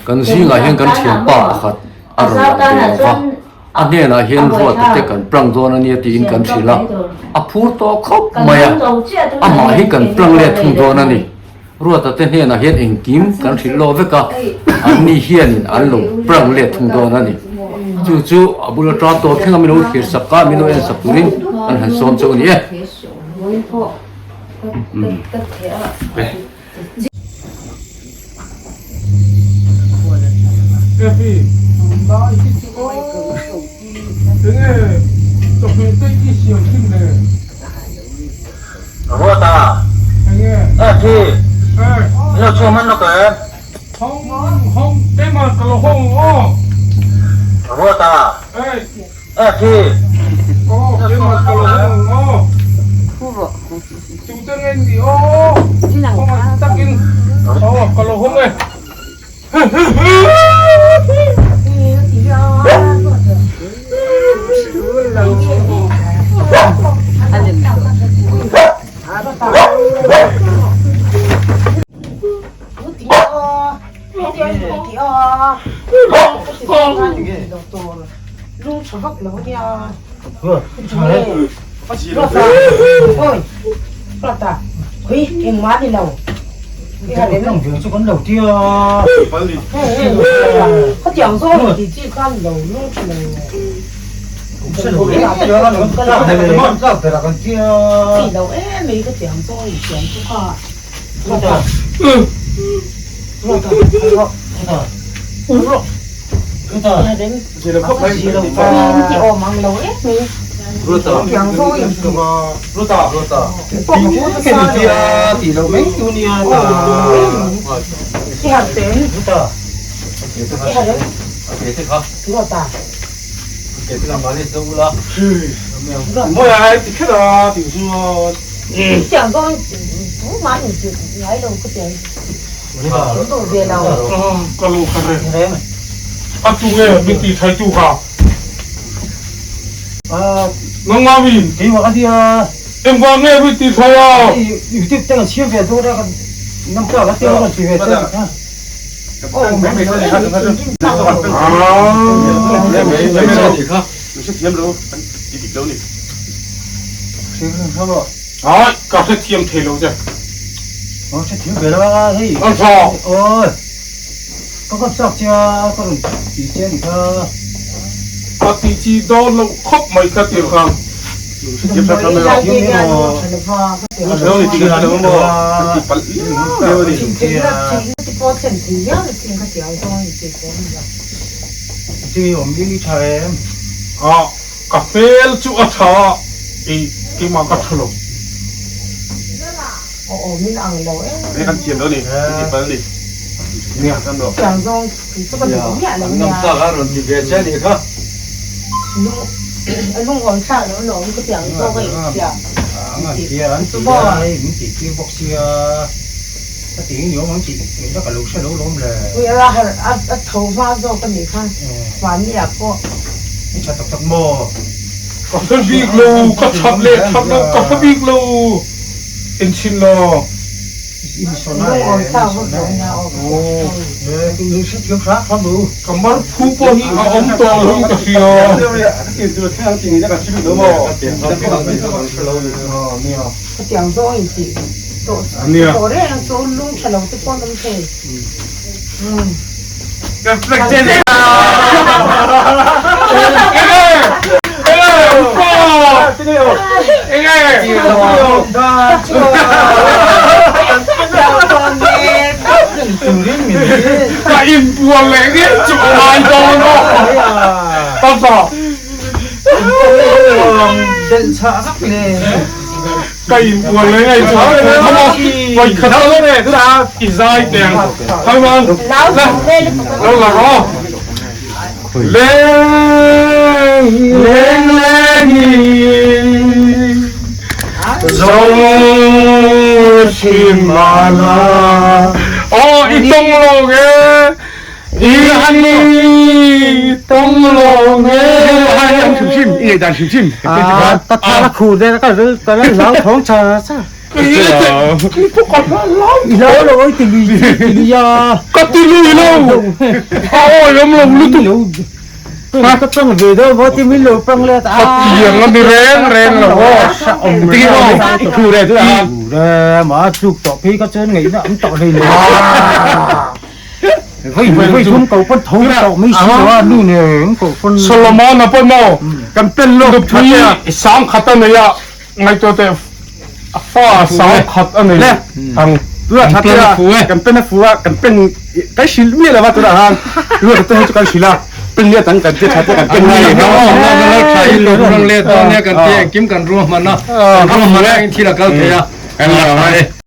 Kan zingah hian kan thianpa pakhat a rawn lang ve lo va, a hnenah hian Ruata te kan prank dawn a nia tiin kan hrilh a, a phur tawh khawp mai a, amah hi kan prank let thung dawn a ni. Ruata te hnenah hian engkim kan hrilh lawk vek a, anni hianin an lo prank let thung dawn a ni. Chu chu a bul atang tawp thleng a min lo thlir sak a, min lo en sak turin an han sawm chauh a ni e. I lo lo oi ti lui ti lui a. Ka ti lui lo. A awi awm lo lutuk. Ka pang ve do bo ti min lo pang le ta. Tiang a ni reng reng lo aw. Ti mo i khu re tu a. Re ma chuk to phi ka chen ngei na am to hlei le. Voi voi thum ko pon tho to mi si wa nu ne ko pon. Solomon a pawh maw kan pen lo nupui 5000 a nei a ngaihtuah teh fa 5000 a nei ang Tua tha te kan pen a fu a kan pen kai sil mi lova tura han tua te chu kan sila pen lia tang kan te tha te kan pen nai no no no tha i lo rong le to ne kan te kim kan ruah mana ruah mana in thil a kal thei a kan la.